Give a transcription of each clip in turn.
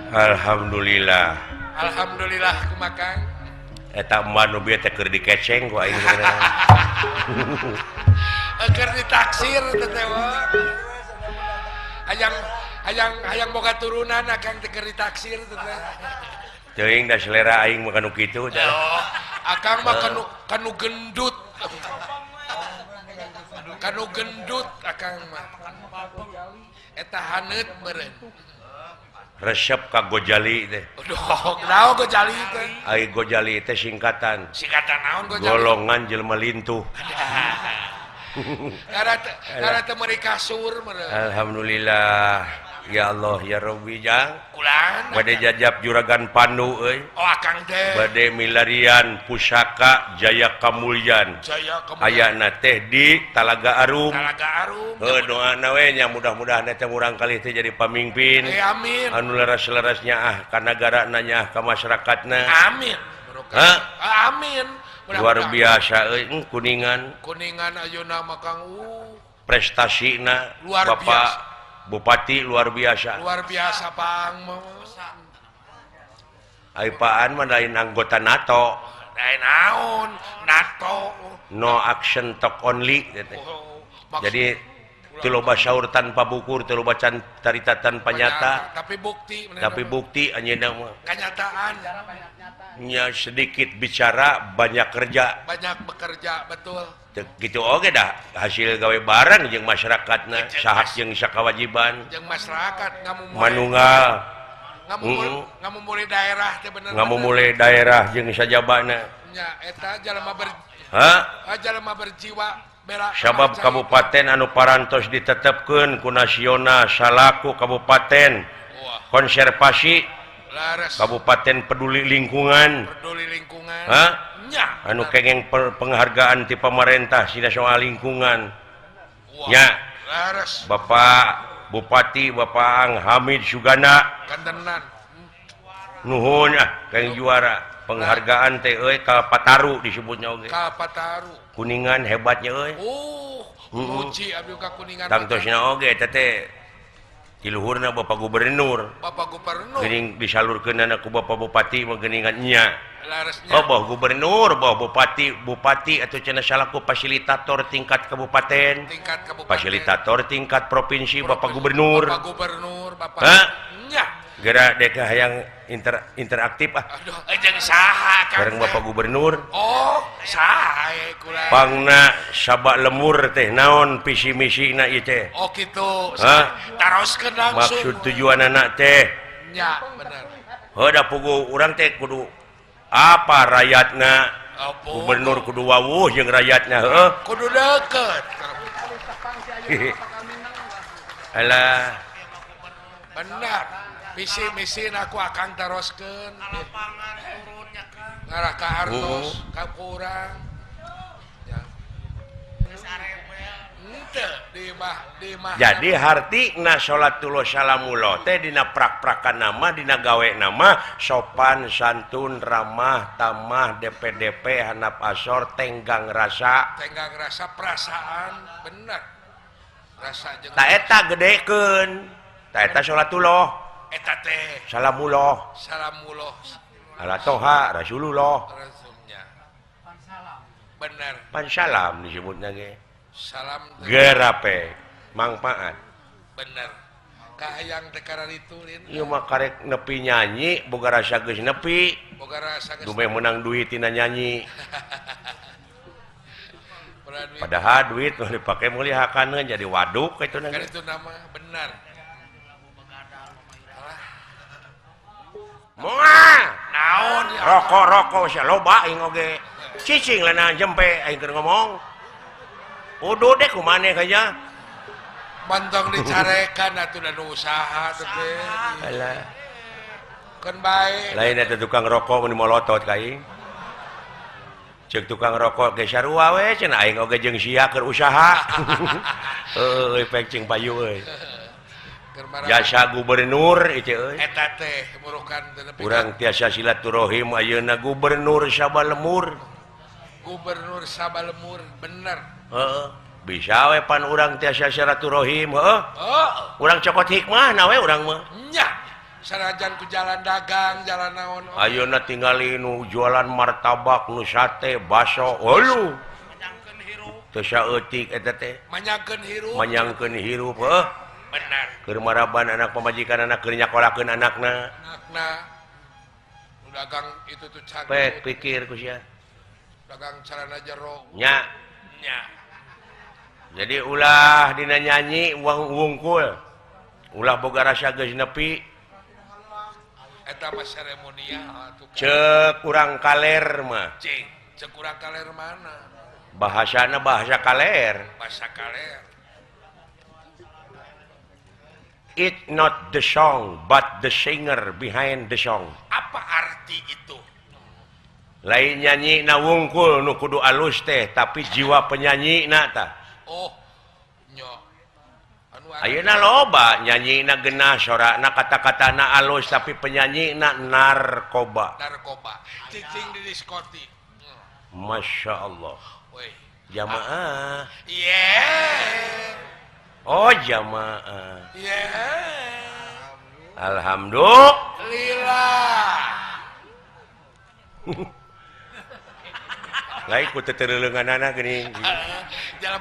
Alhamdulillah. Alhamdulillah kumaha Kang? Eta mah nu bieu teh keur dikeceng ku aing. Keur ditaksir teh teh. Hayang hayang hayang boga turunan akang teh keur ditaksir teh. Teuing da selera aing mah kanu kitu teh. Oh, akang mah kanu kanu gendut. Kanu gendut akang mah. Eta haneut meureun. Resep ka Gojali teh. Aduh, naon Gojali teh? Ai Gojali teh singkatan. Singkatan naon Gojali? Golongan jelema lintuh. Karena teu meuli kasur meureun. Alhamdulillah. Ya Allah ya Rabbi jang. Kulan. Bade jajab Juragan Pandu euy. Oh akang teh. Bade milarian pusaka Jaya Kamulyan. Jaya Kamulyan. Ayana teh di Talaga Arum. Talaga Arum. Heuh doana we nya mudah-mudahan teh murang kali teh jadi pamimpin. Amin. Anu leres-leresnya ah ka nagarana nya ah ka masyarakatna. Amin. Hah? Amin. Luar biasa euy Kuningan. Kuningan ayeuna mah Kang Prestasina luar Bapak biasa. Bupati luar biasa. Luar biasa Pang. Ai Paan mah lain anggota NATO. Lain naon NATO. No action talk only gitu. Oh, jadi teu loba saur tanpa bukur, teu loba carita tanpa nyata. Tapi bukti. Tapi bukti anjeunna mah. Kenyataan. Nya sedikit bicara banyak kerja. Banyak bekerja, betul. Gitu oge dah hasil gawe bareng jeung masyarakatna, sahak jeung sakawajiban. Jeung masyarakat ngamumule. Manunggal. Ngamumule daerah teh bener. Ngamumule daerah jeung sajabana. Nya eta jalma ber Hah? Jalma berjiwa bela. Sabab kabupaten anu parantos ditetepkeun ku nasional salaku kabupaten konservasi. Laras. Kabupaten peduli lingkungan. Peduli lingkungan. Hah? Nya. Anu kengeng penghargaan ti pamarentah sina soal lingkungan. Nya. Laras. Bapak Bupati Bapak Ang Hamid Sugana. Kantenan. Nuhun ah kenging juara penghargaan teh euy Kalpataru disebutnya oge. Kalpataru. Kuningan hebatnya euy. Muji abdi ka Kuningan. Tangtosna oge eta teh di luhurna Bapak Gubernur. Bapak Gubernur. Geuning disalurkeunana ku Bapak Bupati mah geuningan nya. Laresnya. Oh, boh gubernur, boh bupati, bupati atau cenah salaku fasilitator tingkat kabupaten. Tingkat kabupaten. Fasilitator tingkat provinsi, Bapak Gubernur. Bapak Gubernur, Bapak. Hah? Nya. Geura dek hayang interaktif ah. Aduh, jeung saha Kang? Bareng Bapak Gubernur. Oh, saha kula. Pangna sabak lemur teh naon visi misina ieu teh? Oh kitu. Hah? Taroskeun langsung. Maksud tujuan anak teh. Nya, bener. Heuh da puguh urang teh kudu apa rakyatna? Apa? Gubernur kudu wawuh jeung rakyatna heuh. Kudu deukeut. Alah. Bener. Visi misi aku akang taroskeun. Lapangan turunnya Kang. Ngarah ka artos, ka kurang. Ya. Henteu di mah di mah. Jadi hartina salatullah salamullah teh dina prak-prakan nama dina gawe nama sopan santun ramah tamah DPDP hanap asor tenggang rasa. Tenggang rasa perasaan bener. Rasa jeung Ta eta gedekeun. Ta eta salatullah. Eta teh salamullah. Salamullah. Ala toha Rasulullah. Rasulnya. Bener. Pan salam disebutna ge. Salam gerape mangpaat. Bener. Kahayang teh karariturin. Ieu mah karek nepi nyanyi boga rasa geus nepi. Boga rasa geus. Dumeh meunang duit tina nyanyi. Padahal duit mah dipake meuli hakaneun jadi waduk kitu na. Kan itu nama bener. Moal naon rokok-rokok sia loba aing oge. Cicing lana jempe aing keur ngomong. Uduh deh ku maneh kaya. Mantong dicarekan atuh da nu usaha teh. Alah. Keun bae. Lain eta tukang rokok mun molotot ka aing. Ceuk tukang rokok ge sarua we cenah aing oge jeung sia keur usaha. Heueuh pek cing payu euy. Jasa gubernur itu euy. Eta teh murukan teh nepi. Urang tiasa silaturahim ayeuna gubernur Sabalemur. Gubernur Sabalemur bener. Heeh. Bisa we pan urang tiasa silaturahim heuh. Urang cokot hikmah na we urang mah. Nya. Sanajan ku jalan dagang, jalan naon. Ayeuna tingali nu jualan martabak, nu sate, baso, heuh. Manyangkeun hirup. Teu saeutik eta teh. Manyangkeun hirup. Manyangkeun hirup heuh. Benar. Keur maraban anak pamajikan anak keur nyakolakeun anakna. Anakna. Nu dagang itu tuh canggih. Pek pikir ku sia. Dagang celana jero. Nya. Nya. Jadi ulah dina nyanyi uang wungkul. Ulah boga rasa geus nepi. Eta mah seremonial atuh. Ceuk urang kaler mah. Cing, ceuk urang kaler mana? Bahasana bahasa kaler. Bahasa kaler. It not the song but the singer behind the song. Apa arti itu? Lain nyanyi na wungkul nu kudu alus teh, tapi jiwa penyanyi na tah. Oh, nya. Anu ayeuna loba nyanyi na genah sorana kata-katana alus tapi penyanyi na narkoba. Narkoba. Cicing di diskotik. Masya Allah. Weh. Jamaah. Yeah. Oh jamaah. Yeah. Alhamdulillah. Lain ku tetereuleuneunganana geuning.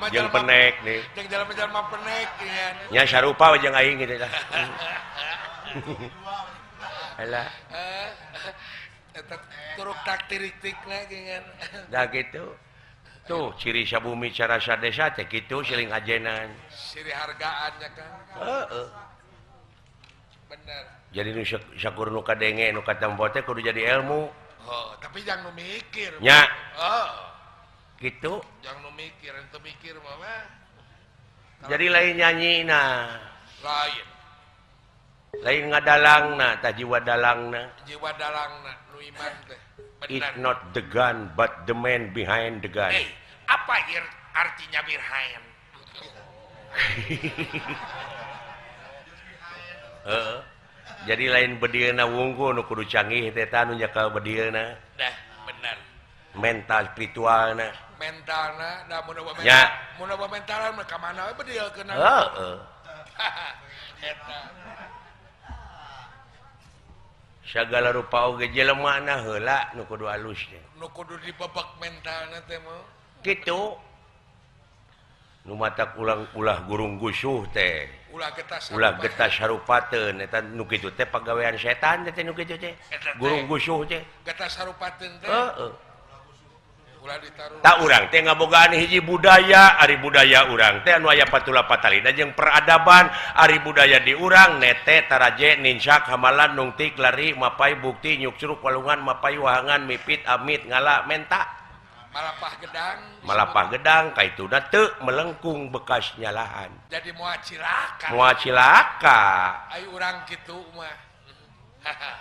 Jeung penek nih. Jeung jalma-jalma penek nya. Nya sarupa we jeung aing kitu tah. Alah. Eta turuk taktik-tikna geuningan. Da kitu. Tuh ciri sabumi cara sadesa teh kitu siling ajenan. Siri hargaannya kan. Heeh. Bener. Jadi nu sakur nu kadenge nu katempo teh kudu jadi ilmu. Oh, tapi jangan nu mikir. Nya. Oh. Gitu. Jangan nu mikir, ente mikir mah. Jadi lain nyanyi na. Lain. Lain ngadalangna, tah jiwa dalangna. Jiwa dalangna nu iman teh. It's not the gun but the man behind the gun. Hey, apa artinya behind? Jadi lain bedilna wungkul nu kudu canggih teh tah nu nyekel bedilna. Dah, benar. Mental spiritualna. Mentalna da mun eueuh mentalan mah ka mana we bedil keuna. Heeh. Eta. Sagala rupa oge jelema na heula nu kudu alus teh. Nu kudu dibebek mentalna teh mah. Kitu. Nu matak ulang ulah gurung gusuh teh. Ulah getas sarupateun eta nu kitu teh pagawean setan teh nu kitu teh. Gurung gusuh teh. Getas sarupateun teh. Heeh. Ulah ditaruh. Tak urang teh ngabogaan hiji budaya, ari budaya urang teh anu aya patula patalina jeung peradaban, ari budaya di urang nete taraje ninsak hamalan nungtik lari mapai bukti nyukcruk walungan mapai wahangan mipit amit ngala menta. Malapah gedang. Malapah gedang kaituna teu melengkung bekas nyalahan. Jadi moal cilaka. Moal cilaka. Ai urang kitu mah.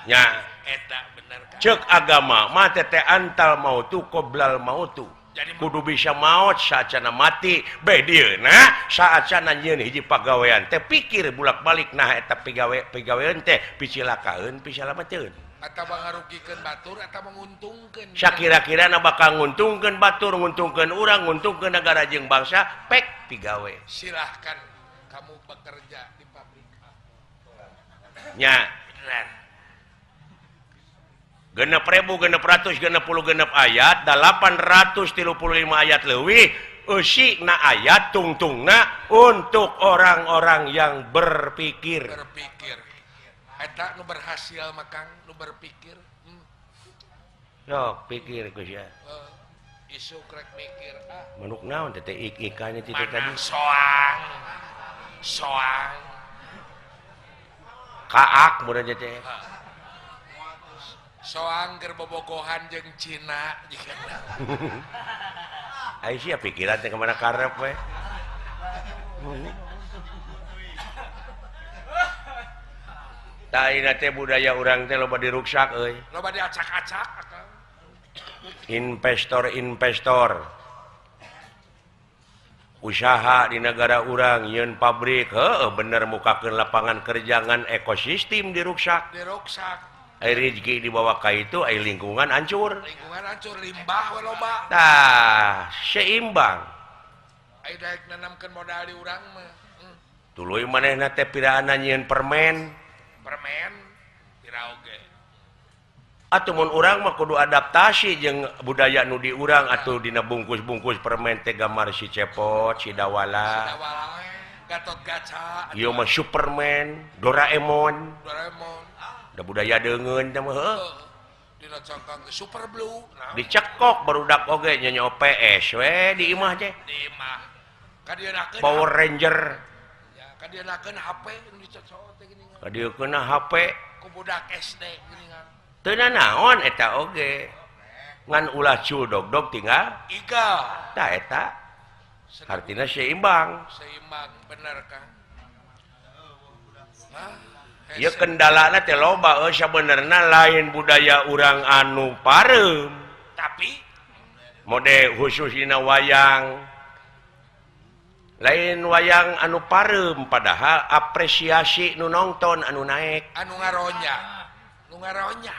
Nya eta bener kan. Ceuk agama mah teh antal mautu qoblal mautu. Jadi kudu bisa maot saacana mati. Beh dieuna saacana nyieun hiji pagawean teh pikir bulak-balik nah eta pigawean teh picilakaeun pisalamateun. Atawa ngarugikeun batur atawa nguntungkeun. Sakira-kirana bakal nguntungkeun batur, nguntungkeun urang, nguntungkeun negara jeung bangsa, pek pigawe. Silahkan kamu bekerja di pabrik. Nya. Bener. 6.666 ayat 835 ayat leuwih eusina ayat tungtungna untuk orang-orang yang berpikir. Berpikir. Eta nu berhasil mah Kang, nu berpikir. Sok pikir ku sia. Isuk rek mikir ah. Manuk naon teh ik-ikannya ti tadi? Soang. Soang. Kaak mun teh. Soang keur bobogohan jeung Cina Ai sia pikiran teh kemana karep we. Tah ayeuna teh budaya urang teh loba diruksak euy. Loba diacak-acak akang. Investor-investor usaha di negara urang nyieun pabrik heueuh bener mukakeun lapangan kerja ngan ekosistem diruksak. Diruksak. Air rezeki dibawa ka itu air lingkungan hancur. Lingkungan hancur limbah we loba. Tah, seimbang. Ai daek nanamkeun modal di urang mah. Tuluy manehna teh piraana nyieun permen. Permen pira oge. Atuh mun urang mah kudu adaptasi jeung budaya nu di urang atuh dina bungkus-bungkus permen teh gambar si Cepot, si Dawala. Si Dawala Gatot Kaca. Ieu mah Superman, Doraemon. Doraemon. Da budaya deungeun teh mah heuh. Dina cangkang Super Blue. Dicekok barudak oge nyanyo PS we di imah teh. Di imah. Kadieunakeun Power Ranger. Ya, kadieunakeun HP nu dicocok teh geuningan. Kadieukeun HP ku budak SD geuningan. Teu nanaon eta oge. Ngan ulah cul dog-dog tinggal iga. Tah eta. Artinya seimbang. Seimbang bener Kang. Ieu kendalana teh loba euy sabenerna lain budaya urang anu pareum. Tapi mode khusus dina wayang. Lain wayang anu pareum padahal apresiasi nu nongton anu naek. Anu ngaronya. Nu ngaronya.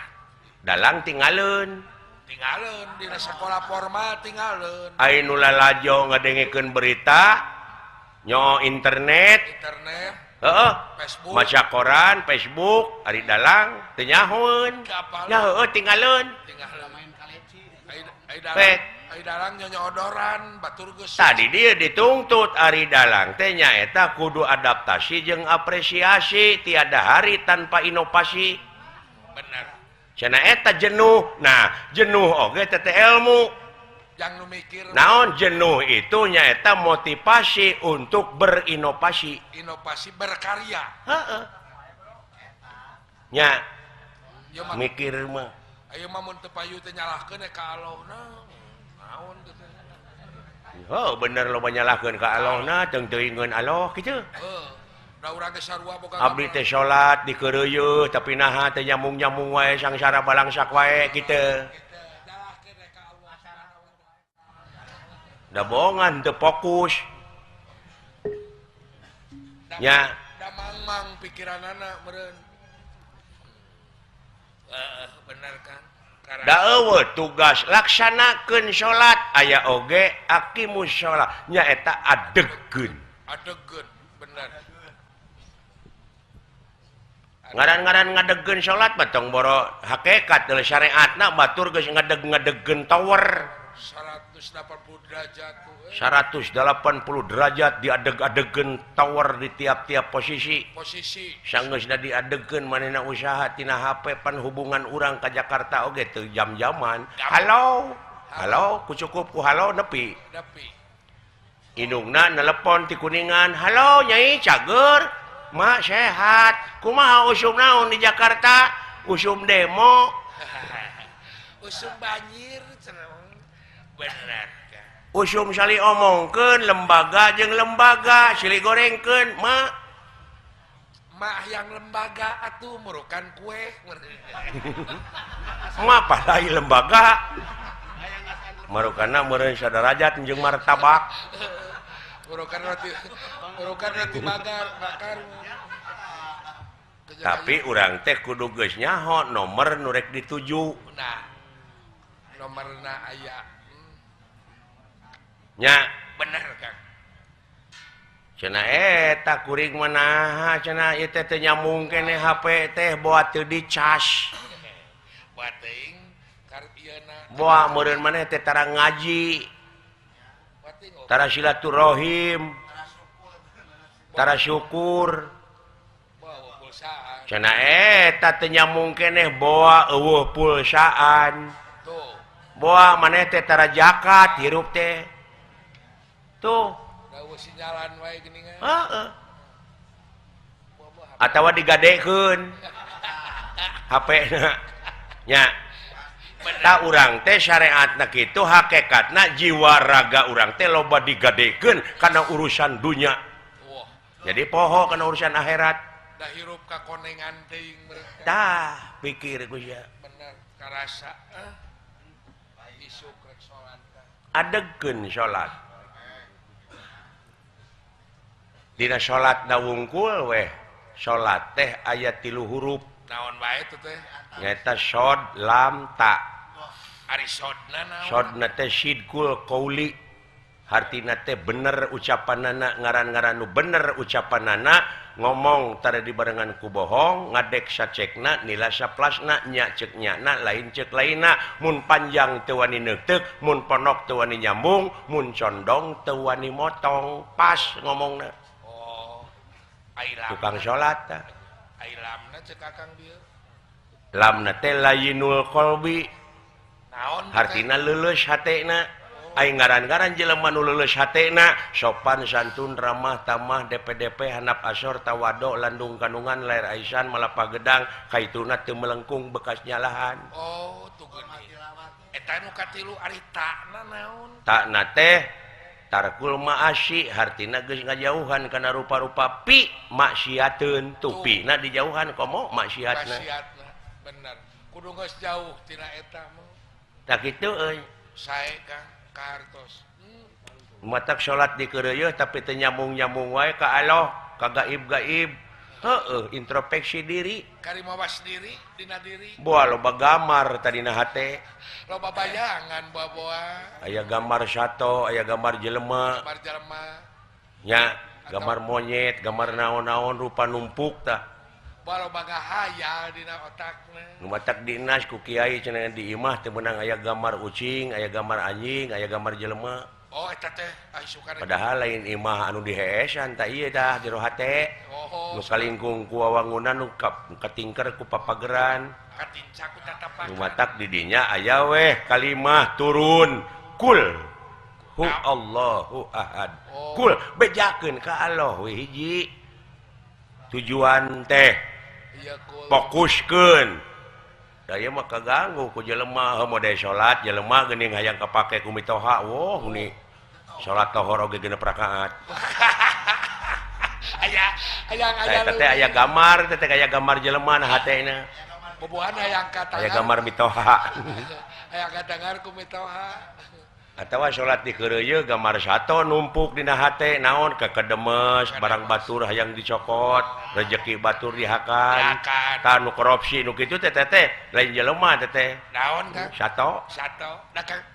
Dalang tinggalun. Tinggalun dina sakola formal tinggalun. Ai nu lalajo ngadengekeun berita nyo internet. Internet. Heeh. Facebook. Maca koran, Facebook, ari dalang teu nyahoeun. Nya heueuh tinggalun. Tinggalun main kaleci. Ai dalang nyonyodoran batur geus. Tadi dia dituntut ari dalang teh nyaeta kudu adaptasi jeung apresiasi tiada hari tanpa inovasi. Bener. Cenah eta jenuh. Nah, jenuh oge teh ilmu. Yang nu mikir naon jenuh itu nyaeta motivasi untuk berinovasi. Inovasi berkarya. Heeh. Nya mikir mah. Ayo mah mun teu payu teh nyalahkeun ka Allahna. Naon teh. Oh, bener loba nyalahkeun ka Allahna teu teuingeun Allah kitu. Heuh. Da urang ge sarua boga. Abdi teh salat dikeureuyeut tapi naha teh nyambung-nyambung wae sangsara balangsak wae kitu. Da bohongan teu fokus. Nya da mangmang pikiranana meureun. Bener kan? Da eueuh tugas laksanakeun salat aya oge aqimus shalah nyaeta adegkeun. Adegkeun bener. Ngaran-ngaran ngadegkeun salat mah tong boro hakikat deuleu syariatna batur geus ngadeg-ngadegkeun tower. 180 derajat tuh. 180 derajat diadeg-adegkeun tower di tiap-tiap posisi. Posisi. Sanggeusna diadegkeun manehna usaha tina HP pan hubungan urang ka Jakarta oge teu jam-jaman. Halo. Halo, ku cukup ku halo nepi. Nepi. Indungna nelepon ti Kuningan, "Halo Nyai cager, Mak sehat. Kumaha usum naon di Jakarta? Usum demo." Usum banjir cenah. Bener kan. Usum sali omongkeun lembaga jeung lembaga silih gorengkeun mak. Mak yang lembaga atuh murukan kue. Mak palai lembaga. Marukanna meureun sadarajat jeung martabak. Murukan roti bakar bakar. Tapi urang teh kudu geus nyaho nomor nu rek dituju. Nah. Nomorna aya. Nya bener Kang. Cenah eta kuring mah naha cenah ieu teh teu nyambung keneh HP teh boa teu dicas. Boa teuing karep ieuna. Boa meureun maneh teh tara ngaji. Tara silaturahim. Tara syukur. Boa pulsaan. Cenah eta teu nyambung keneh boa eueuh pulsaan. Tuh. Boa maneh teh tara zakat hirup teh. Tuh. Sinyalan wae geuningan. Heeh. Atawa digadekeun. HP-na. Nya. Ta urang teh syariatna kitu hakikatna jiwa raga urang teh loba digadekeun kana urusan dunya. Jadi poho kana urusan akhirat. Da hirup ka konengan teuing mereka. Tah, pikir ku sia. Bener karasa. Isuk rek salat. Adegkeun salat. Dina salat na wungkul weh salat teh aya 3 huruf naon wae teh teh nyaeta shod lam ta. Ari shodna naon? Shodna teh sidqul qauli. Hartina teh bener ucapanana ngaran-ngaran nu bener ucapanana ngomong tara dibarengan ku bohong ngadek sacekna nila saplasna nya ceuk nyana lain ceuk lainna mun panjang teu wani neuteuk mun ponok teu wani nyambung mun condong teu wani motong pas ngomongna. Oh, tukang salat tah. Ai lamna ceuk Akang bieu. Lamna teh layinul qalbi. Naon hartina leuleus hatena. Aing ngaran-ngaran jelema nu leuleus hatena sopan santun ramah tamah DPDP handap asor tawado landung kandungan lair aisan malapa gedang kaituna teu melengkung bekas nyalahan. Oh, tuh geuning. Eta nu katilu ari takna naon? Takna teh tarkul maasi hartina geus ngajauhan kana rupa-rupa pi maksiateun tupina dijauhan komo maksiatna. Maksiatna bener. Kudu geus jauh tina eta mah. Tah kitu euy. Sae Kang. Kartos. Matak salat dikeureuyeun tapi teu nyambung-nyambung wae ka Allah, ka gaib-gaib. Heueuh, introspeksi diri. Karimawas diri dina diri. Boa loba gambar tadina hate. Loba bayangan boa-boa. Aya gambar sato, aya gambar jelema. Gambar jelema. Nya, gambar monyet, gambar naon-naon rupa numpuk tah. Boa loba ngahayal dina otakna. Nu matak dinas ku kiai cenah di imah teu meunang aya gambar ucing, aya gambar anjing, aya gambar jelema. Oh eta teh ai sukana. Padahal lain imah anu diheesan tah ieu tah jero hate. Oh, nu kalingkung ku wawangunan nu katingker ku papageran. Katincak ku tatapakan. Nu matak di dinya aya weh kalimah turun kul hu Allahu ahad. Oh. Kul bejakeun ka Allah we hiji. Tujuan teh fokuskeun. Da ieu mah kaganggu ku jelema heuh mode salat jelema geuning hayang kapake ku mitoha woh ni salat tohor oge genep rakaat. Aya hayang aya teh aya gambar teh aya gambar jelema na hatena. Bobohan hayang katangar. Aya gambar mitoha. Hayang katangar ku mitoha. Atawa salat dikeureuyeun gambar sato numpuk dina hate naon kekedemes barang batur hayang dicokot rejeki batur dihakan tah nu korupsi nu kitu teh teh lain jelema teh teh naon Kang sato sato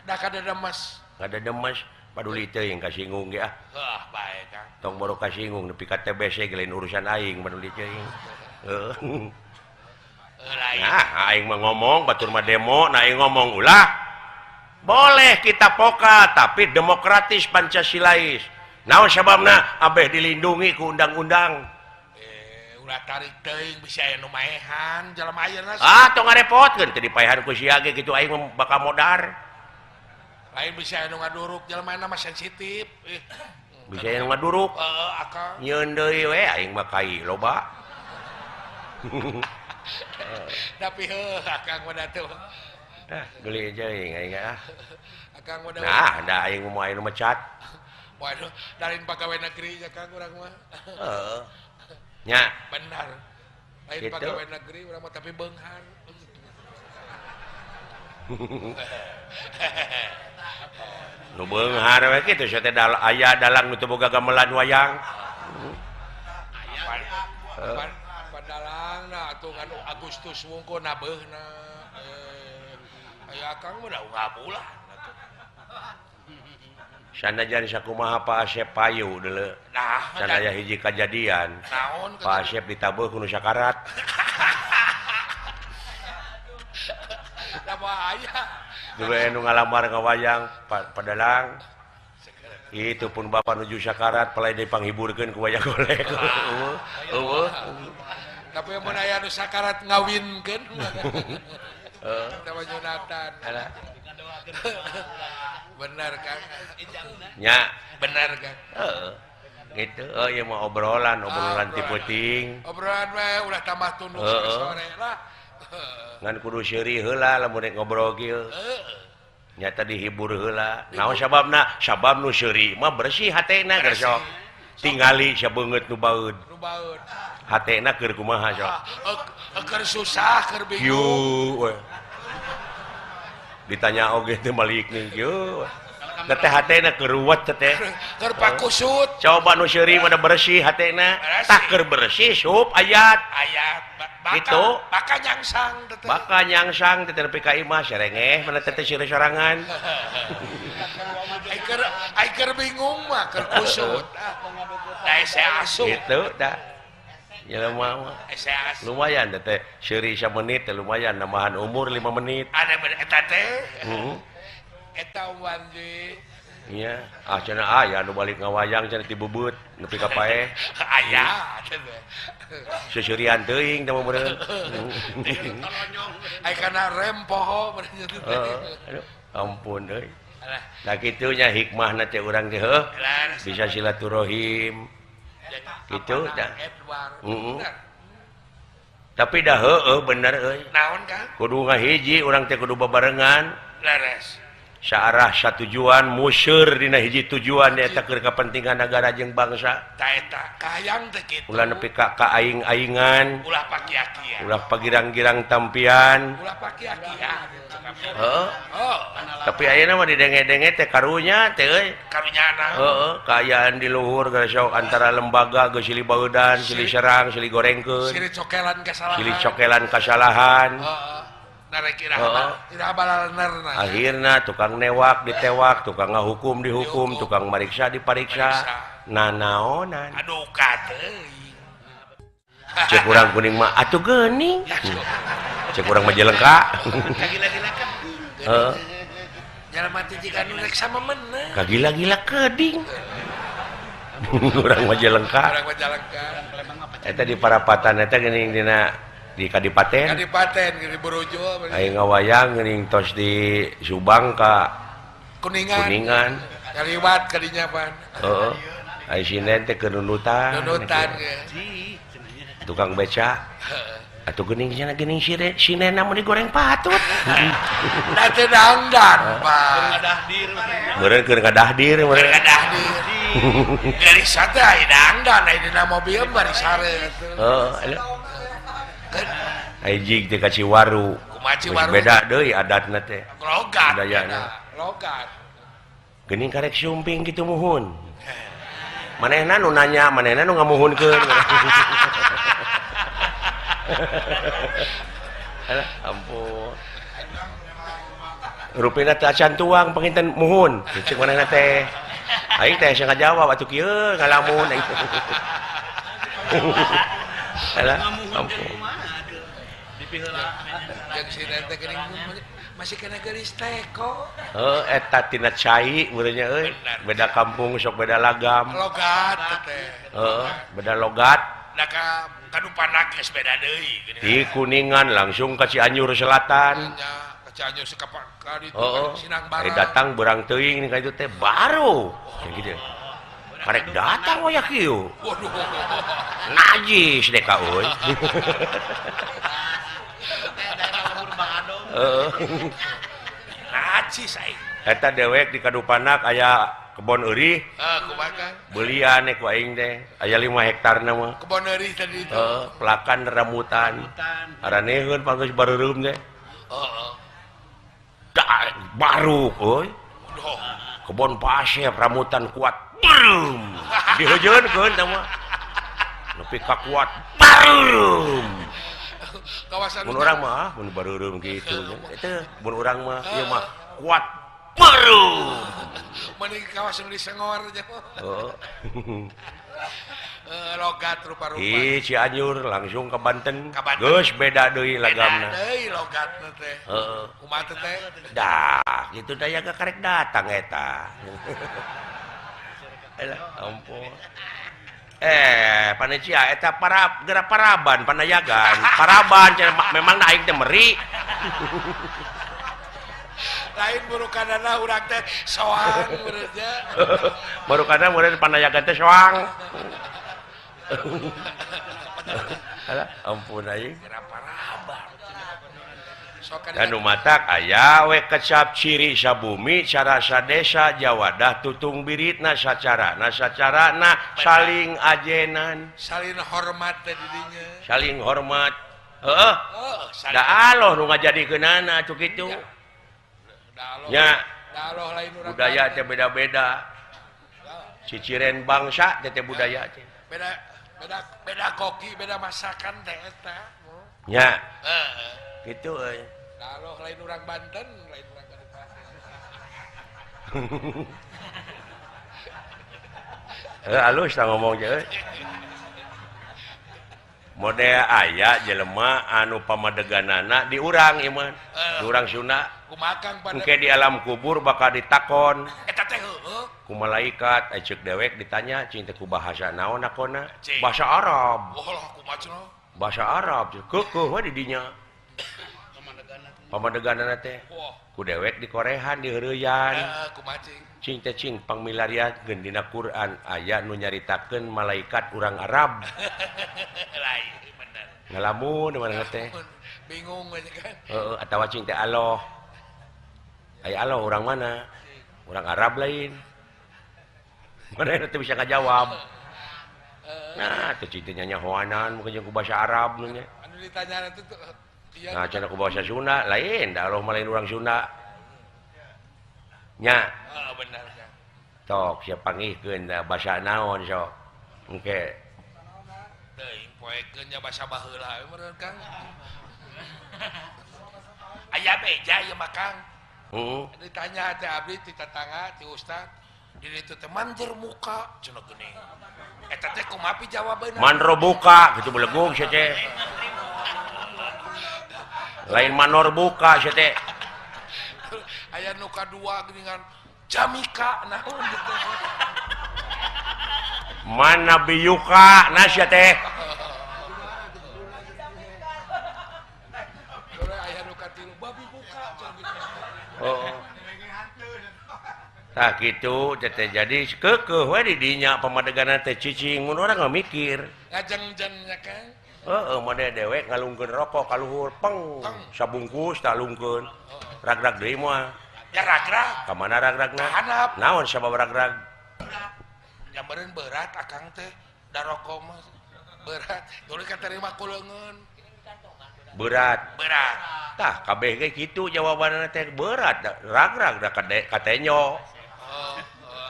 da kadedemes kadedemes paduli teuing kasinggung ge ah heuh bae Kang tong boro kasinggung nepi ka TBC ge lain urusan aing paduli teuing heuh nah aing mah ngomong batur mah demo nah aing ngomong ulah boleh kita poka tapi demokratis Pancasilais. Naon sababna abeh dilindungi ku undang-undang. Ulah tarik teuing bisa aya nu maehan jelema ayeuna. Ah tong ngarepotkeun teu dipaehan ku sia ge kitu aing bakal modar. Lain bisa aya nu ngaduruk jelema mah sensitif. Bisa aya nu ngaduruk. Heeh akang. Nyeun deui we aing mah kai loba. Tapi heuh akang mah teu. Ah, geli aja aing ah. Akang mah nah, da aing mau aya nu mecat. Waduh, lain pegawai negeri ya Kang urang mah. Heeh. Nya. Benar. Lain gitu. Pegawai negeri urang mah tapi beunghar. Nu beunghar we kitu sia teh aya dalang nu teu boga gamelan wayang. Aya. Padalangna atuh kan Agustus wungkul nabeuna. Aya akang mah da ngabulan atuh. Sanajan sakumaha Pak Asep payu deuleu. Nah, sanaya hiji kajadian. Naon Pak Asep ditabeuh ku nu sakarat. Da bahaya. Dulu anu ngalamar ngawayang padalang. Itu pun bapak nuju sakarat palai dipanghiburkeun ku wayang golek. Eueuh. Tapi mun aya nu sakarat ngawinkeun. Nama Jonathan. Benar Kang. Nya, benar Kang. Heeh. Gitu. Oh ieu mah obrolan, obrolan ti peuting. Obrolan we ulah tambah tunduk sore lah. Ngan kudu seuri heula lamun rek ngobrol kieu. Nyata dihibur heula. Naon sababna? Sabab nu seuri mah bersih hatena keur sok. Tingali sabeungeut nu baeud. Nu baeud. Hatena keur kumaha sok? Keur susah, keur bingung. Kieu we. Ditanya oge teh balik nih kieu. Teh hatena keruwet teh. Keur pakusut. Coba nu seuri mah bersih hatena. Tah keur bersih sup ayat. Ayat. Gitu. Baka nyangsang teh. Baka nyangsang teh nepi ka imah serengeh mana teh seuri sorangan. Ai keur bingung mah keur kusut. Da hese asup. Gitu dah. Ya mah. Lumayan teh seuri samenit teh lumayan nambahan umur 5 menit. Ada eta teh. Heeh. Eta wanji. Iya, ah cenah aya nu balik ngawayang cenah ti bebeut nepi ka paeh. Aya cenah. Seuseurian teuing teh mah meureun. Ai kana rem poho meureun teh. Aduh, ampun euy. Nah kitu nya hikmahna teh urang teh heuh. Bisa silaturahim. Kitu dah. Heeh. Tapi dah heueuh bener euy. Naon Kang? Kudu ngahiji urang teh kudu babarengan. Leres. Searah satujuan museur dina hiji tujuan eta keur kepentingan negara jeung bangsa. Ta eta kahayang teh kitu. Ulah nepi ka kaaing-aingan, ulah pakia-kia. Ulah pagirang-girang tampian. Ulah pakia-kia. Heeh. Oh. Tapi ayeuna mah didenge-denge teh karunya teh euy. Karunyana. Heeh, kaayaan di luhur geus sok antara lembaga geus silih baudan, silih serang, silih gorengkeun. Silih cokelan kasalahan. Silih cokelan kasalahan. Heeh. Akhirna tukang newak ditewak, tukang ngahukum dihukum, tukang mariksa dipariksa. Nanaonan. Aduh kateuing. Cek urang kuning mah atuh geuning. Cek urang mah jelengka. Kagila-gila keding. Heeh. Jalma teh jiga nu rek sama meneh. Kagila-gila keding. Urang mah jelengka. Urang mah jelengka. Eta di parapatan eta geuning dina di Kadipaten. Kadipaten di Borojol. Aing ngawayang geuning tos di Subang ka Kuningan. Kuningan. Kaliwat kadinya pan. Heeh. Ai sinden teh keur nundutan. Nundutan ge. Tukang beca. Atuh geuning cenah geuning sinena mun digoreng patut. Da teu dangdan, Pak. Meureun keur ngadahdir meureun. Ngadahdir. Dari sate ai dangdan ai dina mobil bari sare atuh. Heeh. Ai jig teh ka Ciwaru. Kumaha Ciwaru? Beda deui adatna teh. Logat. Budayana. Logat. Geuning karek sumping kitu muhun. Manehna nu nanya, manehna nu ngamuhunkeun. Alah, ampun. Rupina teh acan tuang panginten muhun. Ceuk manehna teh. Aing teh asa ngajawab atuh kieu ngalamun aing. Alah, ampun. Masih kena gelis teko. Heuh, eta tina cai meureun nya euy. Beda kampung sok beda lagam. Logat teh. Heeh, beda logat. Da ka Kadupanak geus beda deui geuning. Di Kuningan langsung ka Cianjur Selatan. Nya, ka Cianjur sekapak ka ditu Sinang Barang. Datang berang teuing ka itu teh baru. Gitu. Karek datang waya kieu. Waduh. Najis deh ka euy. Heeh. Najis aing. Eta dewek di Kadupanak aya kebon eurih. Heeh, kumaha Kang? Belian ku aing teh. Aya 5 hektar na mah. Kebon eurih tadi itu. Heeh, pelakan rambutan. Araneheun panggeus bareureum teh. Heeh. Baru euy. Kebon pasir rambutan kuat. Barum. Diheujeunkeun teh mah. Nepi ka kuat. Barum. Kawasan mun urang mah mun bareureum kitu. Eta mun urang mah ieu mah kuat. Barum. Mending kawasan di Sengor aja. Heeh. Logat rupa-rupa. Ih, Cianjur langsung ke Banten. Geus beda deui lagamna. Beda deui logatna teh. Heeh. Kumaha teh? Dah, kitu daya ge karek datang eta. Alah, ampun. Panecia eta para geura paraban panayagan. Paraban cenah memang da aing teh meri. Lain burukanana urang teh soang meureun nya. Burukana meureun panayagan teh soang. Alah, ampun aing. Geura paraban. Anu matak aya we kecap ciri sabumi cara sadesa jawadah tutung biritna sacarana sacarana saling ajenan saling hormat teh didinya saling hormat heeh da aloh nu ngajadikeunana atuh kitu nya Budaya teh beda-beda. Ciciren bangsa teh budaya teh. Beda beda beda koki, beda masakan teh eta. Nya. Heeh. Kitu euy. Daloh lain urang Banten, lain urang Banten. Halus tah ngomong je euy. Model aya jelema anu pamadeganana di urang ieu mah. Di urang Sunda. Engke di alam kubur bakal ditakon. Eta teh heueuh. Ku malaikat ceuk dewek ditanya cing teh ku bahasa naon nakona? Bahasa Arab. Wah, kumaha cenah? Bahasa Arab keukeuh we di dinya. Pamadeganana teh. Ku dewek dikorehan diheureyan. Heeh, kumaha cing? Cing teh cing pangmilariakeun dina Quran aya nu nyaritakeun malaikat urang Arab. Lain bener. Ngalamun mana teh. Bingung aja kan. Heeh, atawa cing teh Allah. Aya Allah urang mana? Urang Arab lain. Mana teh bisa ngajawab. Nah, teh cing teh nyanyahoanan mungkin jeung ku bahasa Arab nya. Anu ditanya teh nah, cenah ku bahasa Sunda lain, da Allah mah lain urang Sunda. Nya. Heeh, bener kan. Tok sia pangihkeun da basa naon sok. Engke. Teuing poekeun nya basa baheula we meureun Kang. Aya beja ieu mah Kang. Heeh. Ditanya teh abdi ti tetangga ti ustad, di ditu teh manjer muka cenah geuning. Eta teh kumaha pi jawabeunna? Manro buka kitu belegug sia teh. Lain manor buka sia teh. Aya nu kadua geuningan jamika naon gitu. Mana biyuka na sia teh. Aya nu katilu babi buka cenah. Oh. Tah kitu teh jadi keukeuh we di dinya pamadeganna teh cicing mun urang mikir. Ngajeng-jeng nya Kang. Heeh, mode dewek ngalungkeun rokok ka luhur peng sabungkus tah lungkeun. Ragrag deui moal. Ya ragrag. Ka mana ragragna? Handap. Naon sabab ragrag? Ya meureun berat akang teh da rokok mah berat. Tuluy katarima ku leungeun. Berat. Berat. Tah kabeh ge kitu jawabanna teh berat ragrag da katenyo.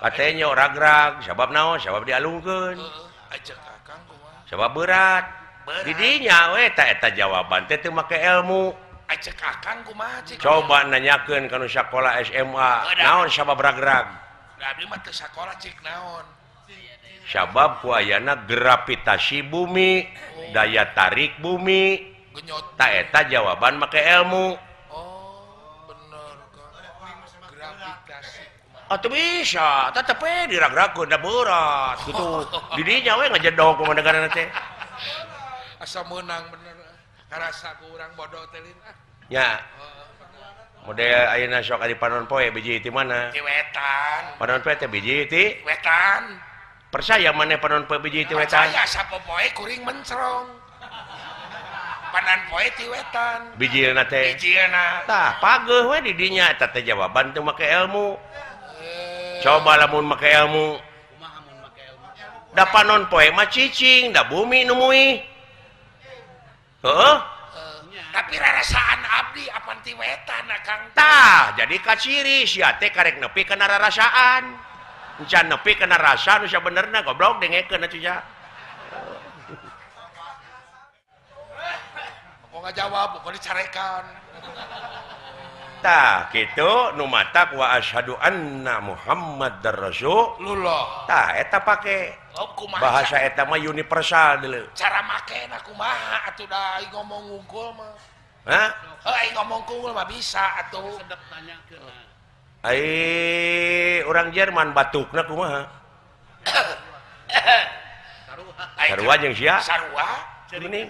Katenyo ragrag sabab naon? Sabab dialungkeun. Heeh, ajak akang kumaha? Sabab berat. Di dinya we ta eta jawaban teh teu make ilmu. Acek akang kumaha cik? Coba nanyakeun ka nu sakola SMA, naon sabab ragrag? Da abdi mah teu sakola cik naon? Sabab ku ayana gravitasi bumi, daya tarik bumi. Ta eta jawaban make ilmu. Oh, bener Kang. Gravitasi. Atuh bisa, tetep we diragragkeun da berat kitu. Di dinya we ngajedog kumaha teh. Asa meunang bener karasa ku urang bodoh teh lin ah. Nya. Model ayeuna sok ari panon poe biji ti mana? Ti wetan. Panon poe teh biji ti wetan. Percaya maneh panon poe biji ti wetan? Percaya sapopoe kuring mencrong. Panon poe ti wetan. Bijilna teh. Bijilna. Tah, pageuh we di dinya eta teh jawaban teu make ilmu. Coba lamun make ilmu. Kumaha mun make ilmu? Da panon poe mah cicing, da bumi nu muih. Heeh. Tapi rarasaan abdi apan ti wetan Akang. Tah, jadi kaciri sia teh karek nepi kana rarasaan. Encan nepi kana rasa nu sabenerna goblok dengekeun atuh sia. Kok ngajawab, kok dicarekan. Tah, kitu nu matak wa asyhadu anna Muhammadar Rasulullah. Tah, eta pake. Oh, bahasa eta mah universal deuleu. Cara makena kumaha atuh da aing ngomong unggul mah. Hah? Heuh aing ngomong unggul mah bisa atuh. Sedep tanyakeun. Ai urang Jerman batukna kumaha? Sarua. Sarua jeung sia? Sarua. Geuning.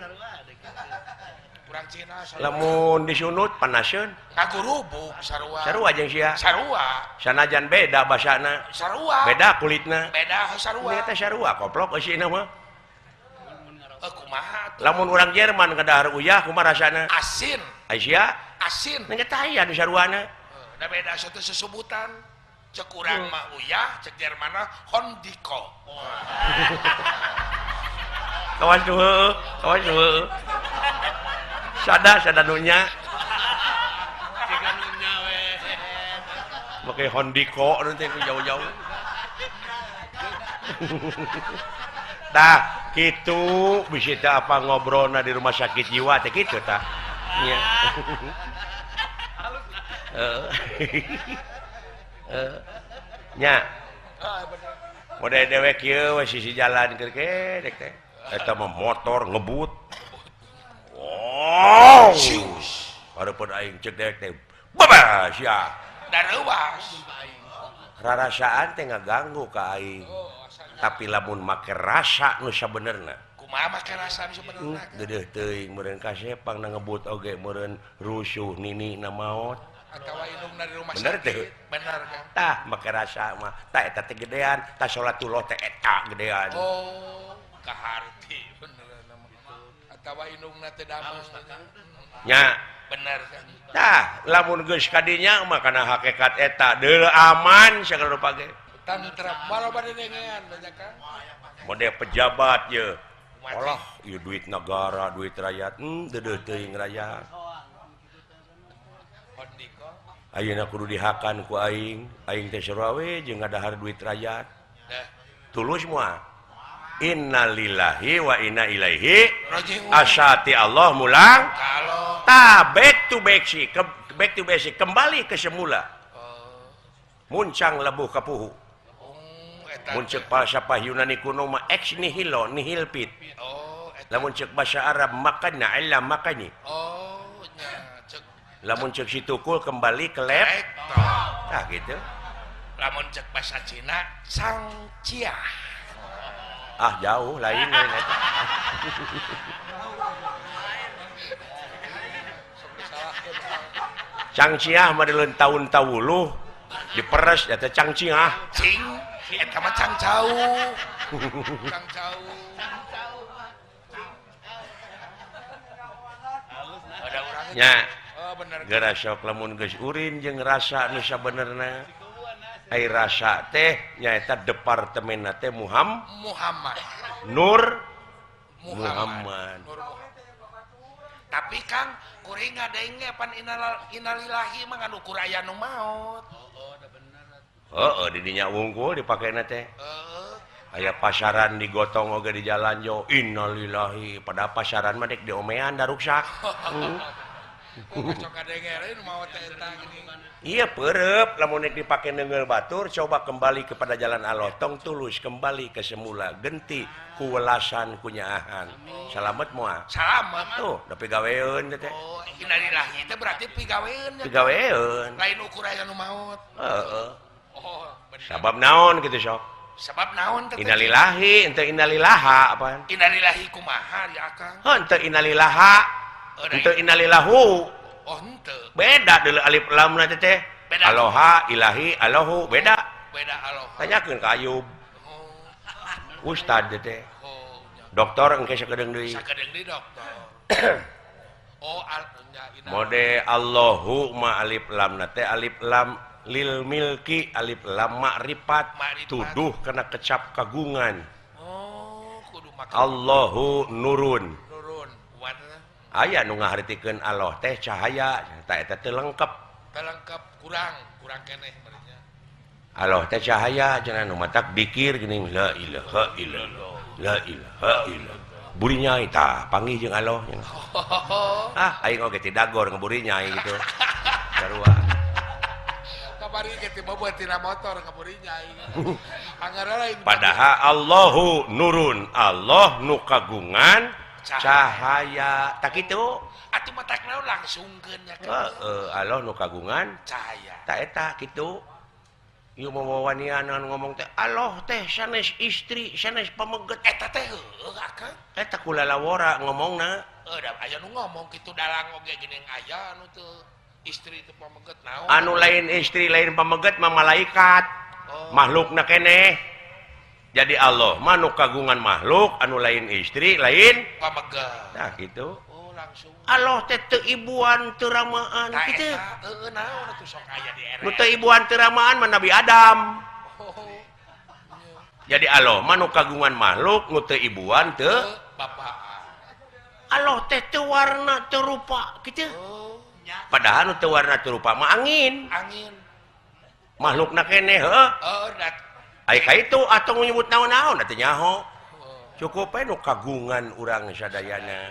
Urang Cina sarua. Lamun disunut panaseun. Ngagurubuk sarua. Sarua jeung sia. Sarua. Sanajan beda basana. Sarua. Beda kulitna. Beda sarua. Eta sarua koplok eusina mah. Kumaha atuh? Lamun urang Jerman kadahar uyah kumaha rasana? Asin. Ai sia? Asin. Nya teh aya nu saruana. Da beda satu sesebutan. Cek urang mah uyah, cek Jerman mah hondiko. Kawas tuh, kawas tuh. Sada sada nunya. Jiga nunya we. Make Hondiko nanti jauh-jauh. Tah kitu bisi teh apa ngobrolna di rumah sakit jiwa teh kitu tah. Nya. Nya. Model dewek ieu we sisi jalan keur dek teh. Eta mah motor ngebut. Wow. Hareupeun aing cek dewek teh. Babas sia. Dareuwas. Rarasaan teh ngaganggu ka aing. Tapi lamun make rasa nu sabenerna. Kumaha make rasa nu sabenerna? Geudeuh teuing meureun kasepang na ngebut oge meureun rusuh nini na maot. Atawa indungna di rumah bener sakit. Teh? Bener kan? Tah make rasa mah. Tah eta teh gedean, tah salatullah teh eta gedean. Oh, kaharti bener atawa indungna teh damang. Nya. Bener kan? Tah lamun geus kadinya mah kana hakikat eta deuleu aman sagala rupa ge. Tantram maloba dedengean banyak kan. Mode pejabat ye. Alah, ieu duit negara, duit rakyat, deudeuh teuing rakyat. Ayeuna kudu dihakan ku aing, aing teh sarua we jeung ngadahar duit rakyat. Tulus moal. Innalillahi wa inna ilaihi raji'un. Asati Allah mulang. Ta back to basic, back to basic, kembali ke semula. Muncang lebuh kapuhu. Mun ceuk falsafah Yunani kuno mah ex nihilo nihil fit. Lamun ceuk bahasa Arab makana illa makani. Oh nya ceuk. Lamun ceuk si tukul kembali ke lab. Tah gitu. Lamun ceuk bahasa Cina sang cia. Ah jauh lain lain eta. Cang ciah mah dileun taun tawuluh diperes eta cang ciah. Cing eta mah cang cau. Cang cau. Ada urang nya. Oh bener. Geura sok lamun geus urin jeung rasa nu sabenerna. Ai rasa teh nyaeta departemenna teh Muhammad. Nur Muhammad. Muhammad. Nur Muhammad. Tapi Kang kuring ngadenge pan innalillahi mah ngan ukur aya nu maot. Heeh, di dinya wungkul dipakena teh. Heeh. Aya pasaran digotong oge di jalan jo innalillahi pada pasaran mah dek diomean da ruksak. Iya perep lamun dek dipake neunggeul batur coba kembali kepada jalan Allah tong tulus kembali ke semula genti ku welasan ku nyaahan. Salamet moal. Salamet. Tuh da pigaweun teh. Oh, innalillahi teh berarti pigaweun. Pigaweun. Lain ukur aya nu maot. Heeh. Oh, bener. Sabab naon kitu sok? Sabab naon teh? Innalillahi ente innalillaha apaan? Innalillahi kumaha ya Akang? Heuh ente innalillaha. Ente innalillahu. Oh henteu. Beda deuleu alif lam na teh. Beda. Aloha ilahi alohu beda. Beda aloha. Tanyakeun ka Ayub. Oh. Ustad teh. Oh, nya. Dokter engke sakedeung deui. Sakedeung deui dokter. Oh, al nya inna. Mode Allahu ma alif lam na teh alif lam lil milki alif lam makrifat tuduh kena kecap kagungan. Oh, kudu make. Allahu nurun. Nurun. Aya nu ngahartikeun Allah teh cahaya tah eta teh lengkap. Teh lengkap kurang keneh meureunnya. Allah teh cahaya cenah nu matak dikir geuning la ilaha illallah la ilaha illallah. Buri nyai tah panggih jeung Allah cenah. Ah aing oge teh dagor ngeburi nyai gitu. Sarua. Kamari ge teh boboh tina motor ngeburi nyai. Anggar lain. Padahal Allahu nurun, Allah nu kagungan cahaya tak kitu atuh matak naon langsungkeun nya heeh Allah nu kagungan cahaya ta eta kitu ieu mawawanian ngomong teh Allah teh sanes istri sanes pameget eta teh heueuh akang eta kulalawora ngomongna heuh da aya nu ngomong kitu dalang oge geuning aya anu teu istri teu pameget naon anu lain istri lain pameget mah malaikat oh. Makhlukna keneh. Jadi Allah mah nu kagungan makhluk anu lain istri lain pameget. Nah gitu. Oh langsung. Allah teh teu ibuan teu ramaan kitu. Heeh naon atuh sok aya di era. Nu teu ibuan teu ramaan mah Nabi Adam. Oh. Jadi Allah mah nu kagungan makhluk nu teu ibuan teu bapaan. Allah teh teu warna teu rupa kitu. Oh. Padahal nu teu warna teu rupa mah angin. Angin. Makhlukna keneh heuh. Ai ka itu atong nyebut naon-naon teh nyaho. Cukup we nu kagungan urang sadayana.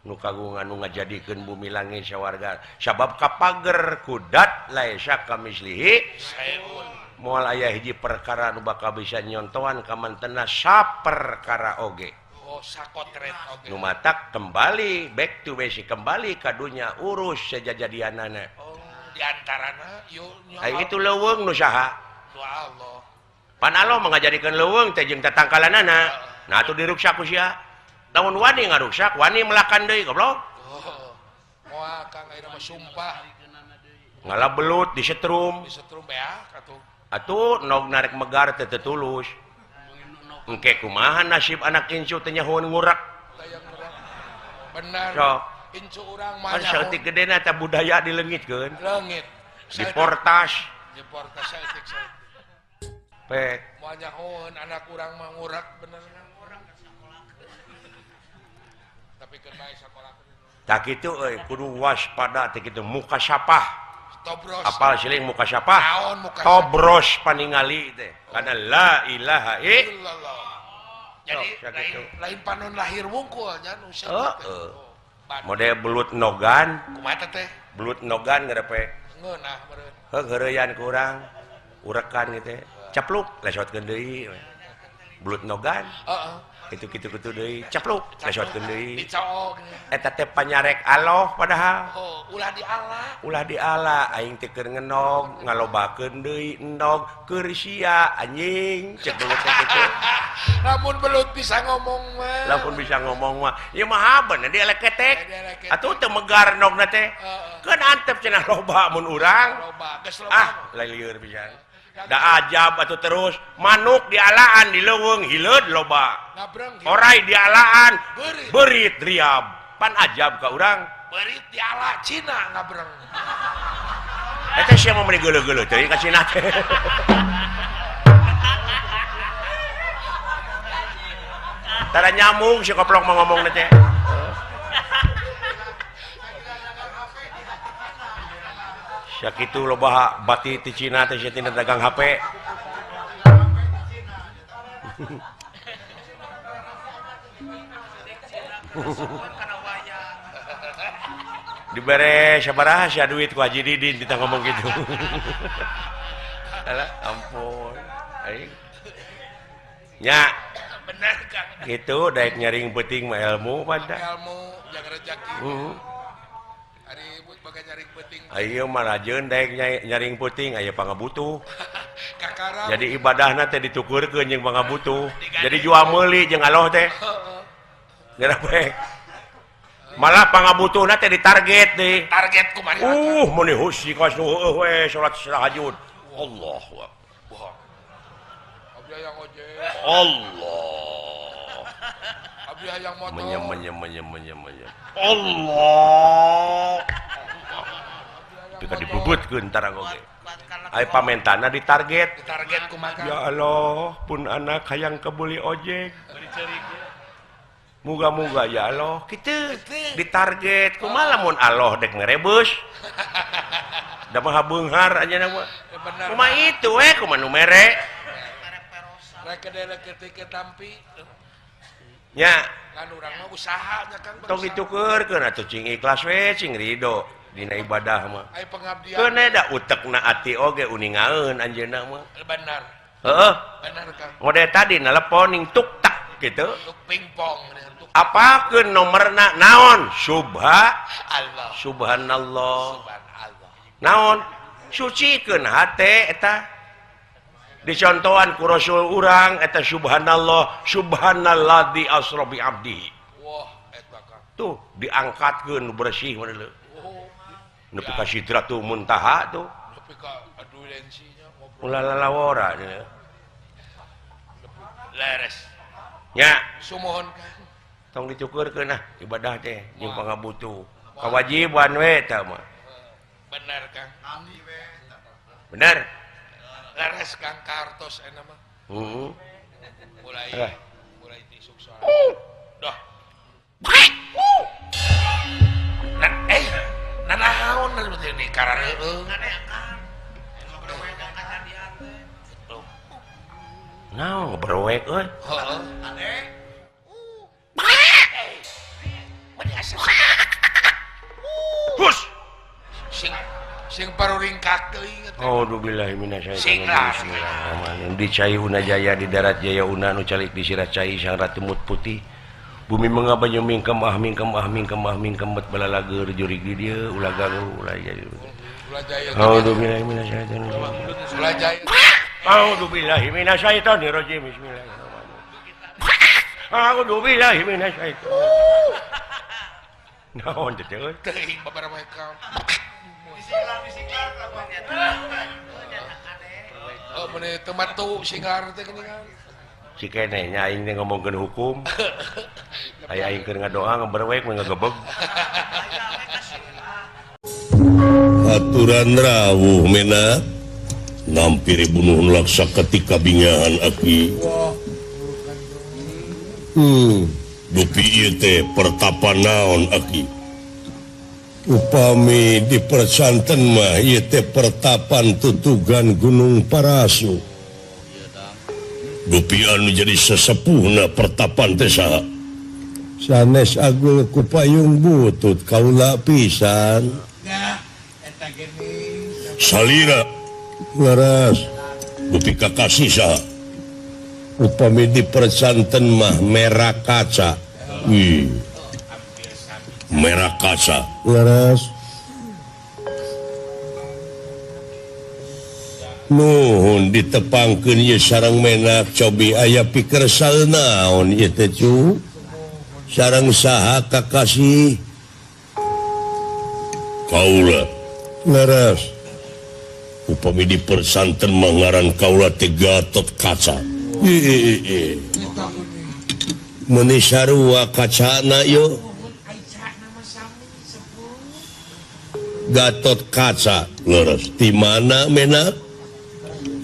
Nu kagungan nu ngajadikeun bumi langit sawarga. Sabab kapager kudat laisa kamislihi saeun. Moal aya hiji perkara nu bakal bisa nyontohan ka mantena saperkara oge. Oh, sakotret oge. Nu matak kembali back to basic, kembali ka dunya urus sejajadianana. Oh, di antarana ieu ai itu leuweung nu saha? Nu Allah. Pan Allah mangajadikeun leuweung teh jeung tatangkalanana. Nah atuh diruksak ku sia. Lamun wani ngaruksak, wani melakan deui goblok. Oh. Moal Kang ayeuna mah sumpah. Ngala belut disetrum. Disetrum beak atuh. Atuh nog narek megar teh teu tulus. Engke kumaha nasib anak incu teh nyahoan ngurak. Benar. Sok. Incu urang mah kan saeutik gedena teh budaya dileungitkeun. Leungit. Diportas. Diportas saeutik saeutik. Pek. Moal nyahoan anak urang mah ngurak bener. Tapi keun bae sakola. Tah kitu euy kudu waspada teh kitu muka sapah. Tobros. Apal siling muka sapah? Naon muka tobros paningali teh. Karena la ilaha illallah. Jadi oh, lain, lain panon lahir wungkul nya nu heeh. Model belut nogan. Kumaha teh? Belut nogan ngerepe. Ngeunah meureun. Heuh heureyan ku urang. Urekan kitu. Capluk lesotkeun deui. Belut nogan. Heeh. Kitu-kitu kitu deui. Capluk lesotkeun deui. Dicoog. Eta teh panyarek aloh padahal. Oh, ulah diala. Ulah diala aing teh keur ngenog ngalobakeun deui endog keur sia anjing cek belut teh kitu. Lamun belut bisa ngomong mah. Lamun bisa ngomong mah. Ieu mah habeun dieleketek. Atuh teu megar endogna teh. Keun antep cenah loba mun urang. Loba, geus loba. Ah, lain lieur pisan. Da ajab atuh terus manuk dialaan di leuweung hileud loba. Orai dialaan beurit riab. Pan ajab ka urang. Beurit diala Cina ngabreng. Eta sia mah meuni geuleuh-geuleuh teuing ka Cina teh. Tara nyambung si koplok mah ngomongna teh. Sakitu loba bati ti Cina teh sia tina dagang HP. Dibere sabaraha sia duit ku Haji Didin kita ngomong gitu. Alah ampun. Aing. Nya. Bener Kang. Gitu daek nyaring peuting mah ilmu pada. Ilmu jangan rezeki. Ari baga nyaring peuting. Ayo mah rajeun daek nyaring peuting aya pangabutuh. Kakara. Jadi ibadahna teh ditukurkeun jeung pangabutuh. Jadi jual meuli jeung aloh teh. Geura bae. Malah pangabutuhna teh ditarget deui. Target kumaha? Meuni husi ka heueuh we salat tahajud. Allahu akbar. Abdi hayang ojek. Allah. Abdi hayang motor. Menyem menyem menyem menyem. Allah. Pika dibubutkeun tarang oge. Ai pamentana ditarget. Ditarget kumaha? Ya Allah, pun anak hayang kebuli ojek. Muga-muga ya Allah kitu ditarget kumaha lamun Allah dek ngerebus. Da mah beunghar anjeunna mah. Kumaha itu we kumaha nu mere. Rek ketik tampi. Nya. Kan urang mah usaha nya Kang. Tong ditukeurkeun atuh cing ikhlas we cing ridho dina ibadah mah. Ai pengabdian. Keun da utekna ati oge uningaeun anjeunna mah. Benar. Heeh. Benar Kang. Model tadi nelepon ning tuk tak gitu. Tuk pingpong. Apakeun nomerna naon? Subha Allah. Subhanallah. Subhanallah. Naon? Sucikeun hate eta. Dicontohan ku Rasul urang eta subhanallah, subhanalladzi asra bi abdihi. Wah, eta Kang. Tuh diangkatkeun nu bersih mah deuleu. Oh. Nepi ka sidratul muntaha tuh. Nepi ka adulensinya ngobrol. Ulah lalawora cenah. Leres. Nya, sumuhun Kang. Tong dicukurkeun ah ibadah teh jeung pangabutuh. Kawajiban we eta mah. Bener Kang. Bener. Leres Kang kartos enak mah. Heeh. Mulai mulai tisuk soal. Dah. Nah, nanaon ini karareueung. Naon berwek euy. Heeh. Hus. Sing sing paruringkak teuing teh. Auzubillahi minasyaitonir. Di cai una jaya di darat jaya una nu calik di sirah cai sang ratu mut putih. Bumi mengapa mingkem ah mingkem ah mingkem ah mingkem bet balalager jurig di dieu ulah ganggu ulah jaya. Auzubillahi minasyaitonir rajim. Auzubillahi minasyaitonir rajim. Bismillahirrahmanirrahim. Auzubillahi minasyaitonir. Naon teh euy? Teuing babaraha ka. Disiklar Oh, mun teu matu singlar teh geuningan. Si keneh nya aing teh ngomongkeun hukum. Aya aing keur ngadoa ngaberwek mun ngagebeg. Aturan rawuh mena nampiri bunuh laksa ketika bingahan aki. Dupi ieu teh pertapa naon aki. Upami dipersanten mah ieu teh pertapan tutugan Gunung Parasu. Dupi anu jadi sesepuhna pertapan teh saha? Sanes agul ku payung butut kaula pisan. Salira leres dupi kakasih saha? Upami dipersanten mah merah kaca. Wih. Merah kaca leres. Nuhun ditepangkeun ieu sareng menak cobi aya pikersal naon ieu teh cu? Sareng saha kakasih? Kaula leres. Upami dipersanten mah ngaran kaula teh Gatot Kaca. Meuni sarua kacana ieu. Gatot Kaca leres. Di mana menak?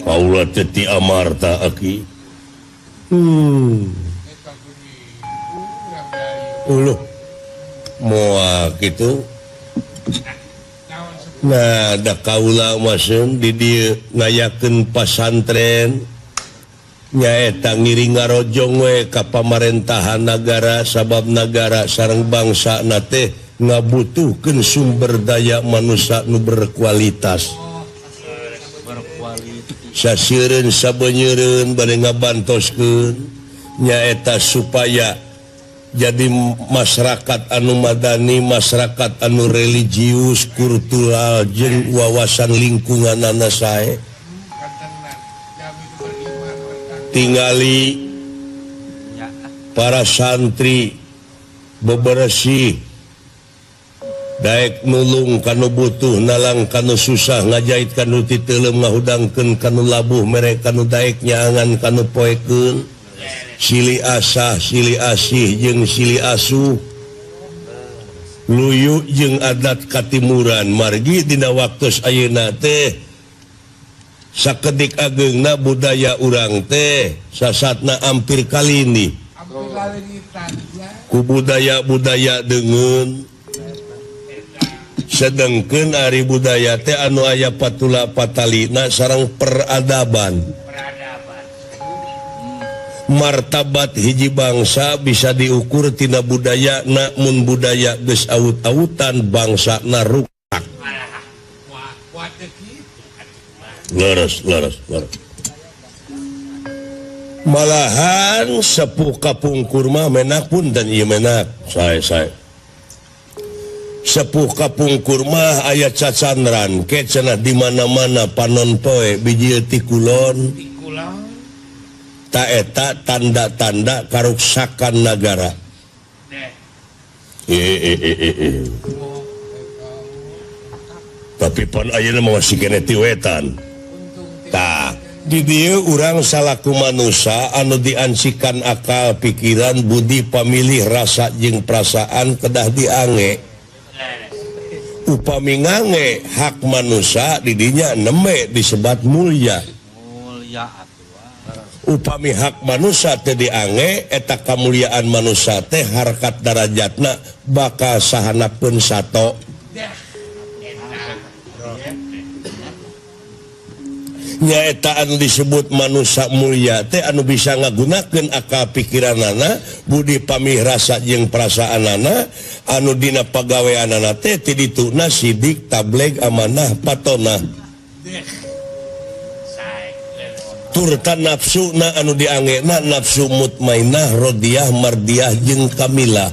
Kaula teh ti Amarta aki. Uluh. Moal kitu. Nah, da kaula mah seun di dieu ngayakeun pasantren. Nyaeta ngiring ngarojong we ka pamarentahan nagara sabab nagara sareng bangsa na teh ngabutuhkeun sumber daya manusia nu berkualitas. Sasieureun sabenyeureun bade ngabantoskeun nyaeta supaya jadi masyarakat anu madani, masyarakat anu religius, kultural jeung wawasan lingkunganana sae. Tingali para santri beberesih daek nulung kanu butuh, nalang kanu susah, ngajait kanu titeuleum, ngahudangkeun kanu labuh, mere kanu daek nyaangan kanu poekeun, silih asah, silih asih jeung silih asuh, luyu jeung adat katimuran. Margi dina waktos ayeuna teh sakedik ageungna budaya urang teh sasatna ampir kalini ku budaya-budaya deungeun. Sedengkeun ari budaya teh anu aya patula patalina sareng peradaban. Martabat hiji bangsa bisa diukur tina budaya, namun budaya geus awut-awutan bangsana rusak. Leres, leres, leres. Malahan sepuh kapungkur mah menak pun dan ieu menak. Sae sae. Sepuh kapungkur mah aya cacandran ke cenah di mana-mana panon poe biji ti kulon. Ta eta tanda-tanda karuksakan nagara. Tapi pan ayeuna mah masih keneh ti wetan. Tah, di dieu urang salaku manusia anu diancikan akal, pikiran, budi, pamilih, rasa jeung perasaan kedah diange. Upami ngange hak manusia didinya neme disebat mulia. Upami hak manusia teh diange eta kamuliaan manusia teh harkat darajatna bakal sahanapeun sato. Nyaeta anu disebut manusia mulia teh anu bisa ngagunakeun akal pikiranana, budi pamih rasa jeung perasaanana, anu dina pagaweanana teh ti dituna sidik, tableg, amanah, patona. Turta nafsuna anu diangena nafsu mutmainah, rodiah, mardiah jeung kamilah.